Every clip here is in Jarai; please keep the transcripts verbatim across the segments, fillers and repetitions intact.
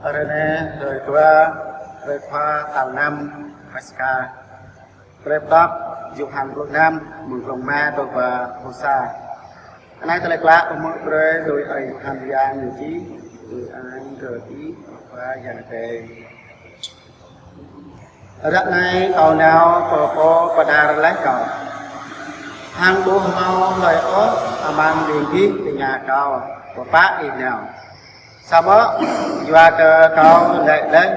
Hrơi anai, hrơi dua, hrơi dua tal năm Paskha. Hrơi pơđok, Yôhan pluh năm, mơ̆ng glông rơma truh pơ pluh sa. Anai tơlơi klă pơmuk brơi tui ơi Yôhan pơyang ñu čih, tui anăn kơ ih, Khua Yang Adai. Ră anai kâo nao pơ Pô pơđar laih kâo, hăng ƀu hmâo hlơi ôh amăng ƀing gih tơña kâo pơpă ih nao. Samơ̆ yua kơ kâo laĭ laih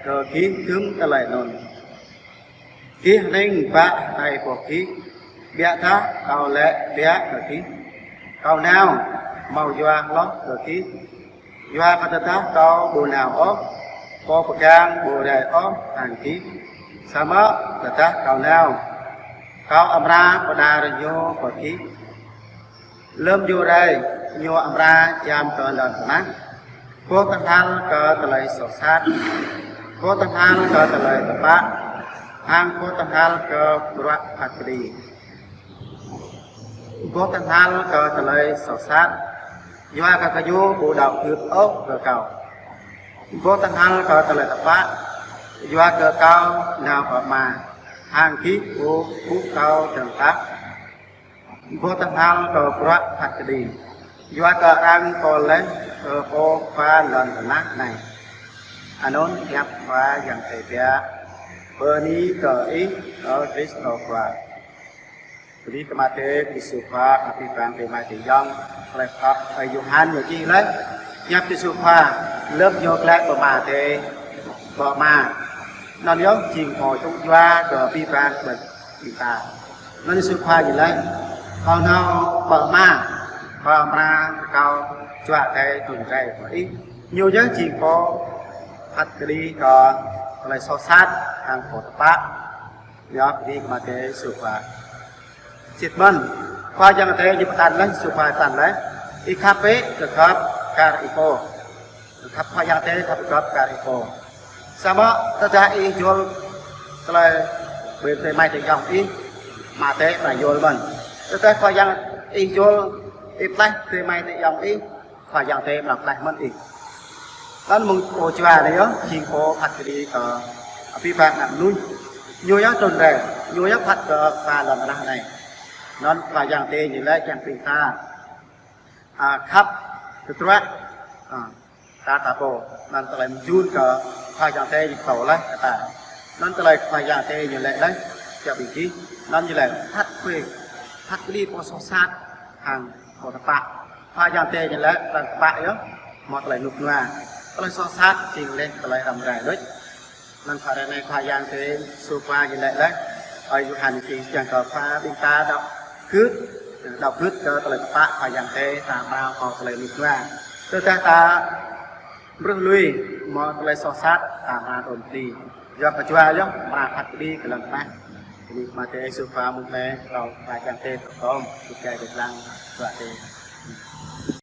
kơ gih dŭm tơlơi anŭn, gih hơning bă hơtai boh gih, biă dah kâo laĭ biă kơ gih, kâo nao hmâo yua hloh kơ gih. Yua kơ tơdah kâo ƀu nao ôh, Pô Pơgang ƀu rai ôh hăng gih. Samơ̆ tơdah kâo nao, kâo amra pơđar ñu pơ gih. Lơ̆m ñu rai, ñu amra jăm kơ lŏn tơnah boh tơhnal kơ tơlơi soh sat, boh tơhnal kơ tơlơi tơpă, hăng boh tơhnal kơ bruă phat kơđi. Boh tơhnal kơ tơlơi soh sat, yua kơ gơñu ƀu đaŏ gưt ôh kơ kâo. Boh tơhnal kơ tơlơi tơpă, yua kơ kâo nao pơ Ama, hăng gih ƀu ƀuh kâo dơ̆ng tah. Boh tơhnal kơ bruă phat kơđi, yua kơ arăng pô laih kơ pô khua lŏn tơnah anai. Anŭn hiăp Khua Yang Adai biă. Bơni kơ Ih, ơ Krist Khua. Bơni kơ Ama Adai, Yêsu Khua, abih bang adơi amai ayŏng. Tơlơi pơđok ơi Yôhan ñu čih laih hiăp Yêsu Khua, lơ̆m ñu glaĭ pơ Ama Adai, pơ Ama. Anŭn yơh jing pô čŭk yua kơ abih bang ƀing ta. Anŭn Yêsu Khua ñu laĭ: Kâo nao pơ Ama, Khua amra kơ kâo juă Adai trŭn rai pơ ih. Ñu yơh jing pô phat kơđi kơ tơlơi soh sat hăng pô tơpă. Yơh, bơni kơ Ama Adai Yêsu Khua. Sĭt mơ̆n, Khua Yang Adai ñu pơtă laih, Yêsu Khua pơtă laih: Ih khăp bĕ kơ gơ̆p kar ih pô. Khăp Khua Yang Adai, khăp gơ̆p kar ih pô. Samơ̆ tơdah ih yol tơlơi ƀing adơi amai ayŏng ih, Ama Adai amra yol mơ̆n. Tơdah Khua Yang ih yol, ih pơklaih adơi amai ayŏng ih, Khua Yang Adai amra pơklaih mơ̆n ih. Anŭn mơ̆ng pô jua anai yơh, jing pô phat kơđi kơ abih bang ană mơnuih. Ñu yơh trŭn rai, ñu yơh phat kơ khua lŏn tơnah anai. Anŭn Khua Yang Adai ñu laĭ kiăng ƀing ta, a, khăp tơdruă, a, ta ta pô. Anŭn tơlơi mơjun kơ Khua Yang Adai ñu pơtô laih kơ ta. Anŭn tơlơi Khua Yang Adai ñu laĭ laih kơ ƀing gih. Anŭn ñu laĭ phat kơđi, phat kơđi pô soh sat hăng pô tơpă. Khua Yang Adai ñu laĭ pran tơpă yơh hmâo tơlơi rơnŭk rơnua. Tơlơi soh sat jing laih tơlơi răm rai đôč. Anŭn hrơi anai Khua Yang Adai Yêsu Khua ñu laĭ laih, ơi Yôhan ñu čih kiăng kơ ƀing ta đaŏ gưt, đaŏ gưt kơ tơlơi tơpă Khua Yang Adai, ta amra hmâo tơlơi rơnŭk rơnua. Tơdah ta ƀrưh lui hmâo tơlơi soh sat, ta amra trŭn kơđi. Yua kơ jua yơh amra phat kơđi kơ lŏn tơnah. Bơni kơ Ama Adai Yêsu Khua mơ̆ng anai, kâo Khua Yang Adai tơtŏm, kơkuh kơ lăng, Khua Adai.